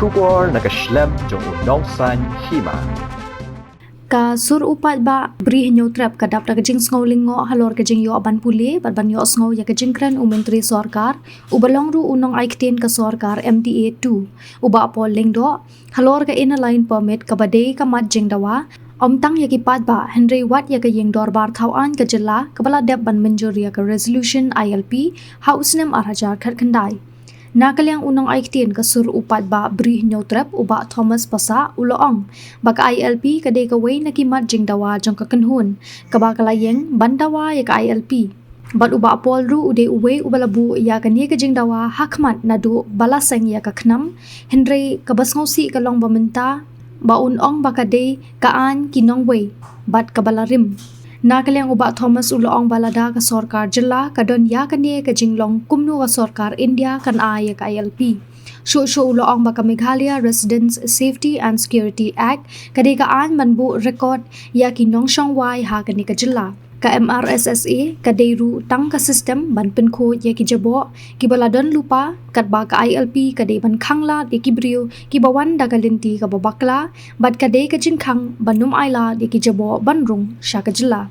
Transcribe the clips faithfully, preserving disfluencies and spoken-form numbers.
Khubor na ka shlem jong u Nongsaiñ Hima. Ka sur u paidbah Bri Hynñiewtrep ka dap da ka jingsngew lyngngoh halor ka jingïoh ban pule bad ban ïohsngew ïa ka jingkren u Myntri Sorkar, uba long ruh u nongai ktien ka sorkar M D A two, u Bah Paul Lyngdoh, halor ka Inner Line Permit kaba dei ka mat jingdawa ym tang ïa ki paidbah hynrei wat ïa ka Ïing Dorbar Thaw Aiñ ka jylla kaba la dep ban mynjur ïa ka Resolution I L P ha u snem ar hajar khatkhyndai. Na ka liang u nongai ktien ka sur u paidbah Bri Hynñiewtrep, u Bah Thomas Passah, u la ong ba ka I L P ka dei kawei na ki mat jingdawa jong ka kynhun kaba ka la ïeng ban dawa ïa ka I L P. Bad u Bah Paul ruh u dei uwei uba la buh ïa kane ka jingdawa ha khmat naduh ba la seng ïa ka KHNAM, hynrei kaba sngewsih ka long ba mynta ba un ong ba ka dei ka aiñ ki nongwei bad kaba la rim. Na ka liang u Bah Thomas u la ong ba lada ka sorkar jylla ka don ïa kane ka jinglong, kumno ka sorkar India kan ai ïa ka I L P? Shuh shuh u la ong ba ka Meghalaya Residents Safety and Security Act ka dei ka aiñ ban buh record ïa ki nongshong wai ha kane ka jylla. Ka M R S S A ka dei ruh tang ka system ban pynkhuid ïa ki jaboh kiba la don lypa, katba ka I L P ka dei ban khanglad ïa ki briew kiba wan da ka lynti kaba bakla, bad ka dei ka jingkhang ban ym ailad ïa ki jaboh ban rung sha ka jylla.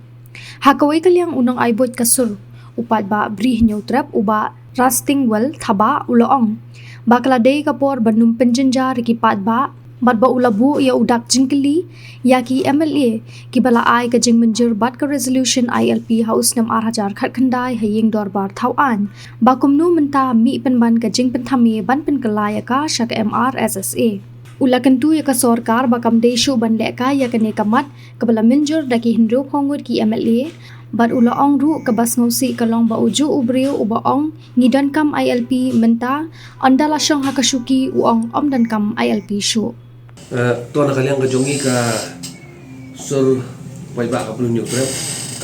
Ha kawei ka liang u nongai buit ka sur u paidbah Bri Hynñiewtrep, u Bah Rastingwell Thabah, u la ong ba ka la dei ka por ban ym pynjynjar ïa ki paidbah, bad ba u la buh ïa u dak jingkylli ïa ki M L A kiba la ai ka jingmynjur bad ka Resolution I L P ha u snem ar hajar khatkhyndai ha Ïing Dorbar Thaw Aiñ, ba kumno mynta mih pynban ka jingpynthame ban pynkylla ïa ka sha ka M R S S A. U la kyntu ïa ka sorkar ba kam dei shuh ban lehkai ïa kane ka mat kaba la mynjur da ki hynriewphew ngut ki M L A, bad u la ong ruh kaba sngewsih ka long ba ujuh u briew uba ong ngi donkam I L P mynta, ynda la shong ha ka shuki u ong ym donkam I L P shuh. Eh, to na ka liang ka jong ngi ka sur paidbah ka Bri Hynñiewtrep,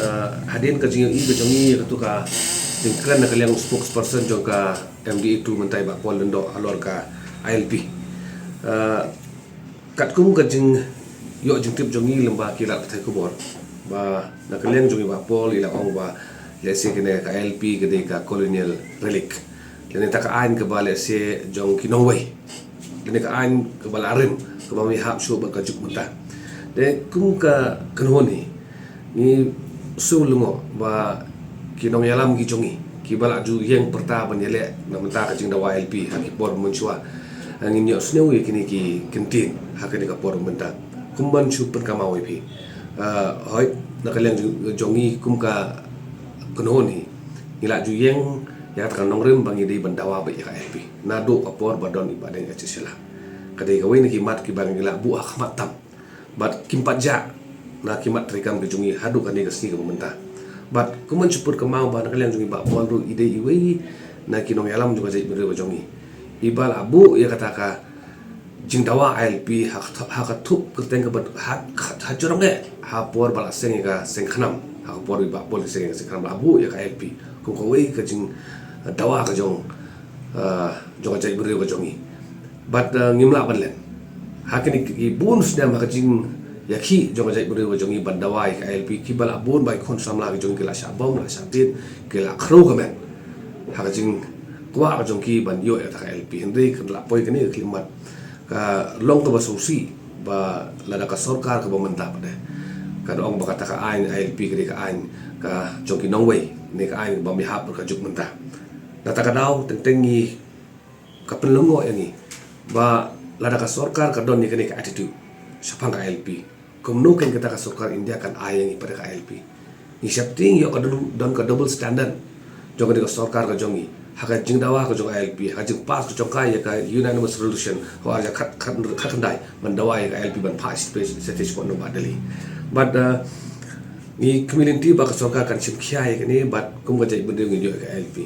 eh, hadien ka jingïohi ka jong ngi ïa katu ka jingkren na ka liang spokesperson jong ka M D A two mynta i Bah Paul Lyngdoh halor ka I L P. Eh, katkum ka jingïoh jingtip jong ngi lyngba ki lad pathai khubor ba na ka liang jong i Bah Paul i la ong ba lehse kane ka I L P ka dei ka colonial relic. Lane kata ka aiñ kaba lehse jong ki nongwei. Lane ka aiñ kaba la rim, kaba ym ïahap shuh bad ka juk mynta. Te kum ka kynhun hi, ngi shu lyngngoh ba ki nongïalam ki jong ngi kiba la ju ïeng pyrta ban ïaleh na bynta ka jingdawa I L P ha ki por mynshuwa, ngin ïohsngew ïa kine ki kyntien ha kane ka por mynta. Kumban shu pynkynmaw ïa phi, ah, hooid, na ka liang jong, jong ngi kum ka kynhun hi, ngi la ju ïeng ïa kata ka nongrim ba ngi dei ban dawa beit ïa ka I L P naduh ka por ba don i Bah Deng Echesiela. Ka dei kawei na ki mat kiba ngi la buh ha khmat tam, bad kim pat jah na ki mat treikam ki jong ngi haduh kane ka sngi kaba mynta. Bad kumban shu pynkynmaw ba na ka liang jong i Bah Paul ruh i dei iwei na ki nongïalam jong ka jaitbynriew ka jong ngi, iba la buh ïa kata ka jingdawa I L P ha ka thup, ha ka thup kyrteng kaba ha, ha, ha jrong eh ha por ba la seng ïa ka seng KHNAM, ha ka por i Bah Paul i seng ïa ka seng KHNAM la buh ïa ka I L P kum kawei ka jingdawa ka jong, ah, jong ka jaitbynriew ka jong ngi. Bad, eh, ngim lah ban len. Ha kine ki bun snem ha ka jingïakhih jong ka jaitbynriew ka jong ngi ban dawa ïa ka I L P, kiba la bun ba ki khun samla ki jong ngi ki la shah bom, la shah tied, ki la khrew ka met ha ka jingkwah ka jong ki ban ïoh ïa kata ka I L P. Hynrei ka la poi kane ka khyllipmat, ka long kaba sngewsih ba lada ka sorkar kaba mynta pat de ka ong ba kata ka aiñ I L P ka dei ka aiñ ka jong ki nongwei, ne ka aiñ kaba ym ïahap bad ka juk mynta. Na kata ka daw teng teng ngi ka pynlyngngoh ïa ngi ba lada ka sorkar ka don ïa kane ka attitude shaphang ka I L P, kumno kein kata ka sorkar India kan ai ïa ngi pat ka I L P? Ngi sheptieng ïoh ka don, don ka double standard jong kane ka sorkar ka jong ngi ha ka jingdawa ka jong I L P, ha ka jingpass ka jong ka ïa ka unanimous resolution ha u ar hajar khat, khat, khatkhyndai ban dawa ïa ka I L P ban phah sha state, sha state court na Delhi. Bad, uh, ngi khmih lynti ba ka sorkar kan shim khia ïa kane bad kum ka jaitbynriew ngin ïoh ïa ka I L P.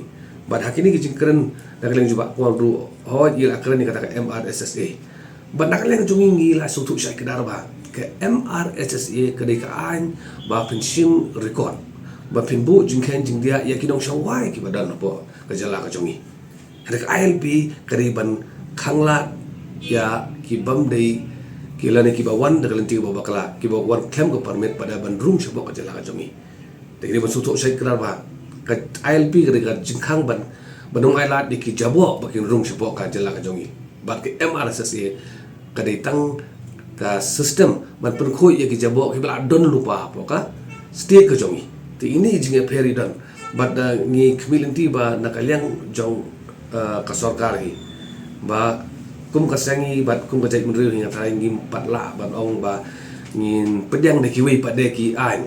Bad ha kine ki jingkren na ka liang jong i Bah Paul ruh, hooid i la kren ïa kata ka M R S S A. Bad na ka liang jong ngi ngi la sngewthuh shai kdar ba ka M R S S A ka dei ka aiñ ba phin shim record, ba phin buh jingkheiñ jingdiah ïa ki nongshong wai kiba don hapoh ka jylla ka jong ngi. Hynrei ka I L P ka dei ban khanglad ïa ki bym dei, ki lane kiba wan da ka lynti kaba bakla, kiba wan khlem ka permit, ba dei ban rung shapoh ka jylla ka jong ngi. Te ka dei ban sngewthuh shai kdar ba ka I L P ka dei ka jingkhang ban, ban ym ailad ïa ki jaboh ba kin rung shapoh ka jylla ka jong ngi. Bad ka M R S S A ka dei tang ka system ban pynkhuid ïa ki jaboh kiba la don lypa hapoh ka state ka jong ngi. Te ine i jingïapher i don. Bad, uh, ngi khmih lynti ba na ka liang jong, uh, ka sorkar hi, ba kum ka seng hi bad kum ka jaitbynriew hi, nga tharai ngim pat lah ban ong ba ngin pdiang da kiwei pat de ki aiñ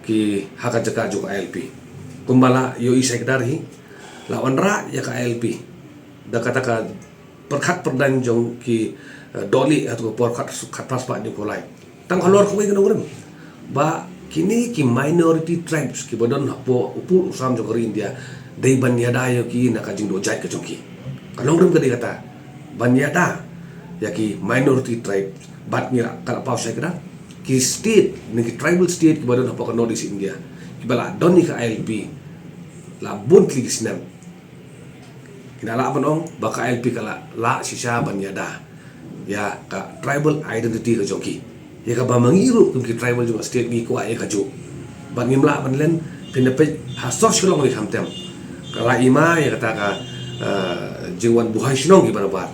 ki ha ka jaka jong ka I L P. Kumba la ïohi shai kdar hi, la wanrah ïa ka I L P da kata ka pyrkhat pyrdaiñ jong ki, eh, dohlieh ha kato ka por khat, khatphra spah hynñiewphew lai. Tang halor kawei ka nongrim ba kine ki minority tribes kiba don hapoh u pud u sam jong ka ri India, dei ban ïada ïa ki na ka jingduh jait ka jong ki. Ka nongrim ka dei kata, ban ïada ïa ki minority tribes. Bad ngi la, ka la paw shai kdar, ki state ne ki tribal state kiba don hapoh ka North East India kiba la don ïa ka I L P la bun tylli ki snem, ki la lah ban ong ba ka I L P ka la lah shisha ban ïada ïa ka tribal identity ka jong ki. Ïa kaba ma ngi ruh kum ki tribal jong ka state ngi kwah ïa kajuh. Bad ngim lah ban len, phin da peit ha sor Shillong ruh khamtam. Ka la i ma ïa kata ka, eh, jingwan buhai shnong kiba nabar.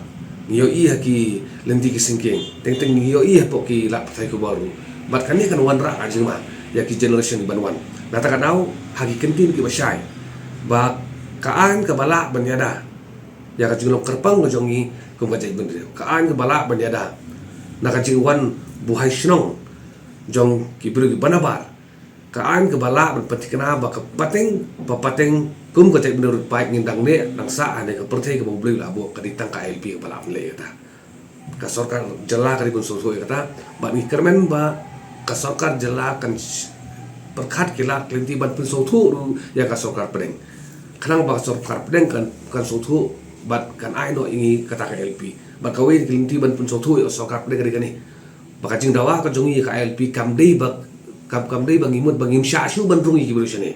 Ngi ïohi ha ki lynti ki syngkien, teng teng ngi ïohi hapoh ki lad pathai khubor ruh. Bad kane kan wanrah ka jingma ïa ki generation kiban wan. Nangta ka daw ha ki kyntien kiba shai ba ka aiñ kaba lah ban ïada ïa ka jinglong kyrpang ka jong ngi kum ka jaitbynriew, ka aiñ kaba lah ban ïada na ka jingwan buhai shnong jong ki briew kiba nabar, ka aiñ kaba lah ban pynthikna ba ka pateng, ba pateng kum ka jaitbynriew rit paid ngin dang neh dang sah ha kane ka pyrthei kaba U Blei u la buh, ka dei tang ka I L P kaba lah ban leh ïa kata. Ka sorkar jylla ka dei ban sngewthuh ïa kata. Bad ngi kyrmen ba ka sorkar jylla kan sh-, pyrkhat ki lad ki lynti ban pynsngewthuh ruh ïa ka sorkar pdeng, khnang ba ka sorkar pdeng kan, kan sngewthuh bad kan ai noh ïa ngi kata ka I L P. Bad kawei na ki lynti ban pynsngewthuh ïa ka sorkar pdeng ka dei kane, ba ka jingdawa ka jong ngi ïa ka I L P kam dei ba, kam, kam dei ba ngi mut ba ngim shah shuh ban rung ïa ki briew shane.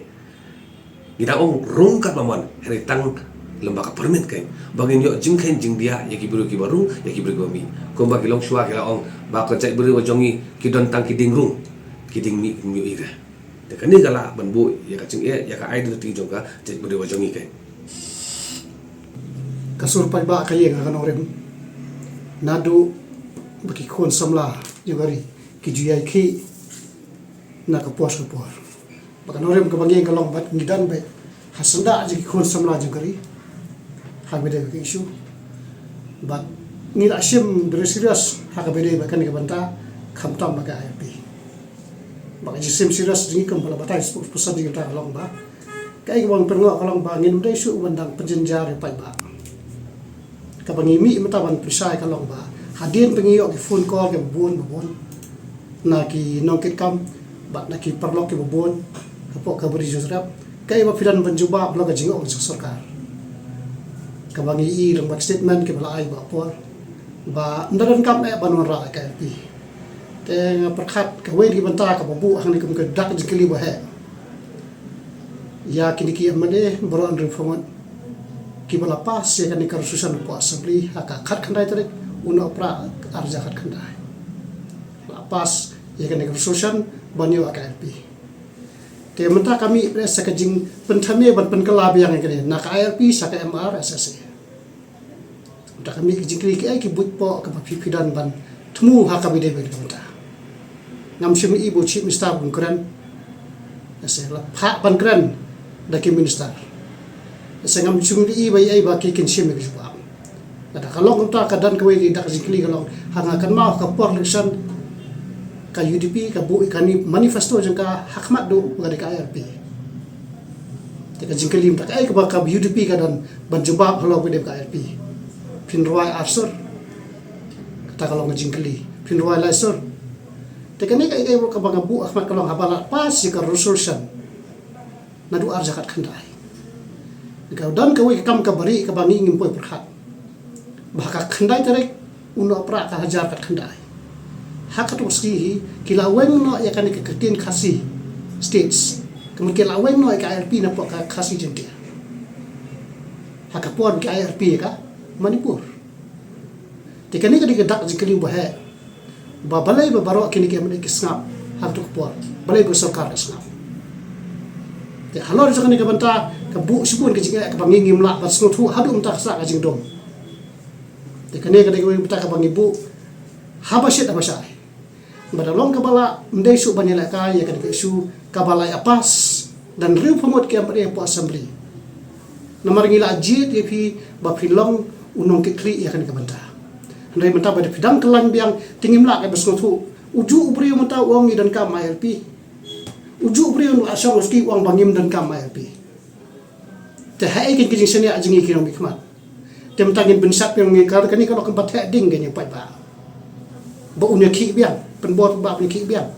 Ngi dang ong rung katba mon, hynrei tang lyngba ka permit kein, ba ngin ïoh jingkheiñ jingdiah ïa ki briew kiba rung, ïa ki briew kiba mih. Kumba ki longshuwa ki la ong ba ka jaitbynriew ka jong ngi ki don tang ki dieng rung, ki dieng mih kim ïohi re. Te kane ka lah ban buh ïa ka jingeh ïa ka identity jong ka jaitbynriew ka jong ngi kein. Ka sur paidbah ka ïeng ha ka nongrim, naduh ba ki khun samla jong ka ri ki ju ïai khih na ka por sha ka por. Ba ka nongrim kaba ngi ïeng ka long ba ngi don beit ha syndah jong ki khun samla jong ka ri ha kaba ïadei bad ka issue. Bad ngi la shim very serious ha kaba ïadei bad kane ka bynta, khamtam bad ka I L P. Ba ka jingshim serious jong ngi kum ba la batai spokesperson jong ngi mynta ka long ba, kaei kaba ngi pyrngoh ka long ba ngin ym dei shuh ban dang pynjynjar ïa u paidbah. Kaba ngi mih mynta ban pynshai ka long ba hadien ba ngi ïoh ki phone call kiba bun ba bun na ki nongkitkam bad na ki paralok kiba bun hapoh ka Ri Joseph, kaei ba phi don ban jubab halor ka jingong jong ka sorkar? Kaba ngi i lyngba ki statement kiba la ai ha ka por ba ym da donkam eh ban wanrah ïa ka I L P. Te nga pyrkhat kawei na ki bynta kaba buh hangne kum ka dak jingkylli ba heh ïa kine ki M L A baroh hynriewphew ngut kiba la pass ïa kane ka resolution hapoh Assembly ha ka khatkhyndai tarik u Nohprah arhajar khatkhyndai. La pass ïa kane ka resolution ban ïoh ïa ka I L P. Te mynta ka mih beit sa ka jingpynthame ban pynkylla biang ïa kane na ka I L P sha ka M R S S A. Mynta ka mih ka jingkylli, kaei ki buit poh kaba phi, phi don ban thmu ha kaba ïadei bad kane ka bynta? Ngam shym la i ba u Chief Minister un kren. Ïa se la phah ban kren da ki minister. Ïa se ngam shym la i ba ïa, ïa ba ki kin shim ïa ka jubab. Lada ka long kumta, ka don kawei ka dak jingkylli ka long, ha nga kynmaw ha ka por election ka U D P ka buh ïa kane manifesto jong ka ha khmat duh ba ka dei ka I L P. Te ka jingkylli mynta, kaei kaba ka U D P ka don ban jubab halor kaba ïadei bad ka I L P? Phin rwai ar sur? Kata ka long ka jingkylli. Phin rwai lai sur? Te kane kaei, kaei kaba nga buh ha khmat ka long haba la pass ïa ka resolution naduh arhajar khatkhyndai, ka don kawei ka kam kaba rieh kaba ngi ngim poi pyrkhat, ba ha ka khyndai tarik u Nohprah ka hajar khatkhyndai, ha kato ka sngi hi ki la weng noh ïa kane ka ktien Khasi States. Ka mut ki la weng noh ïa ka I L P napoh ka Khasi Jaintia, ha ka por ba ki I L P ïa ka Manipur. Te kane ka dei ka dak jingkylli ba heh, ba balei ba baroh kine ki M L A ki sngap ha kato ka por, balei ba ka sorkar ka sngap? Te halor jong kane ka bynta ka buh shibun ka jingeh kaba ngi ngim lah ban sngewthuh haduh mynta ka sah ka jingdum. Te kane ka dei ka bynta kaba ngi buh haba shit haba shai. Bad da long kaba lah, ym dei shuh ban ïalehkai ïa kane ka issue kaba lah ïa pass da hynriewphew ngut ki MLA hapoh Assembly. Namar ngi la jied ïa phi ba phin long u nongkitkhlieh ïa kane ka bynta. Hynrei mynta ba da phi dang kyllain biang, te ngim lah ban sngewthuh. Ujuh u briew mynta u ong ngi donkam ILP. Ujuh u briew u la shong u ski u ong ba ngim donkam ILP. Te haei kane ka jingshaniah jong ngi ki nongmihkhmat? Te mynta ngin pynshat biang ngi, ka kane ka long kaba theh ding ka jingpynbor ba un ïakhih biang, pynbor ba un ïakhih biang.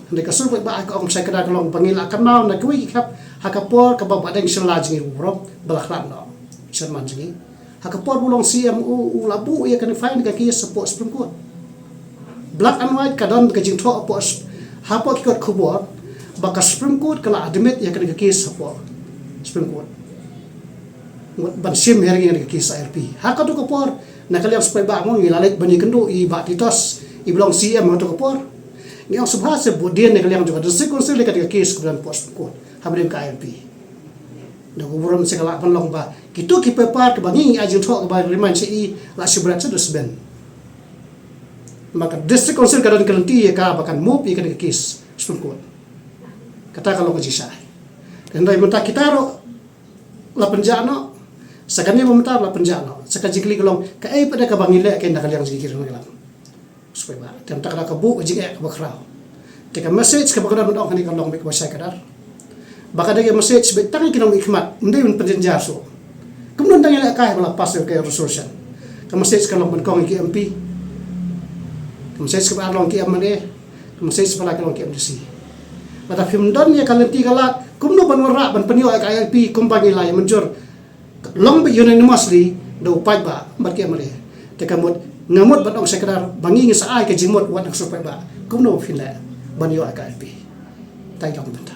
Hynrei ka sur paidbah ka ong shai kdar ka long ba ngi la kynmaw na kiwei ki khap ha ka por kaba Bah Deng Shylla jong ngi u burom ba la khlad noh, sherman jong ngi. Ha ka por ba u long CM u, u la buh ïa kane file ka case hapoh Supreme Court. Black and white ka don ka jingthoh hapoh, hapoh ki kot khubor ba ka Supreme Court ka la admit ïa kane ka case hapoh Supreme Court. Ban shim hearing ïa kane ka case ILP. Ha kato ka por na ka liang sur paidbah mo ngi la leit ban ïakynduh i Bah Titos iba long CM ha kato ka por. Ngi ong sngewbha seh buh dien na ka liang jong ka District Council ïa kane ka case kaba don hapoh Supreme Court hapdeng ka ILP. Da ka burom seh ka lah ban long ba kito ki paper kaba ngi ngi ai jingthoh kaba remind sha i la shu bret sha dustbin. Namar ka District Council ka don ka lynti ïa ka ba kan move ïa kane ka case Supreme Court. Kata ka long ka jingshai. Hynrei mynta kita ruh la pynjah noh. Sa kane ba mynta la pynjah noh. Sa ka jingkylli ka long kaei pat de kaba ngi leh kein na ka liang jong ki nongïalam. Sur paidbah. Te mynta ka dei ka buh ka jingeh kaba khraw. Te ka message kaba ka don ban ong hangne ka long beit kaba shai kdar. Ba ka dei ka message beit tang ïa ki nongmihkhmat, ym dei ban pynjynjar shuh. Kumno nang ïalehkai ba la pass ïa ka resolution. Ka message ka long ban kong ïa ki MP. Ka message kaba ar long ki MLA. Ka message kaba lai ka long ki MDC. Lada phim don ïa ka lynti ka lad, kumno ban wanrah ban pynïoh ïa ka ILP kumba ngi la ïa mynjur long beit unanimously da u paidbah bad ki MLA. Te ka mut nga mut ban ong shai kdar ba ngi ngi sa ai ka jingmut wat na ka sur paidbah. Kumno phin leh ban ïoh ïa ka ILP. Tai long bynta.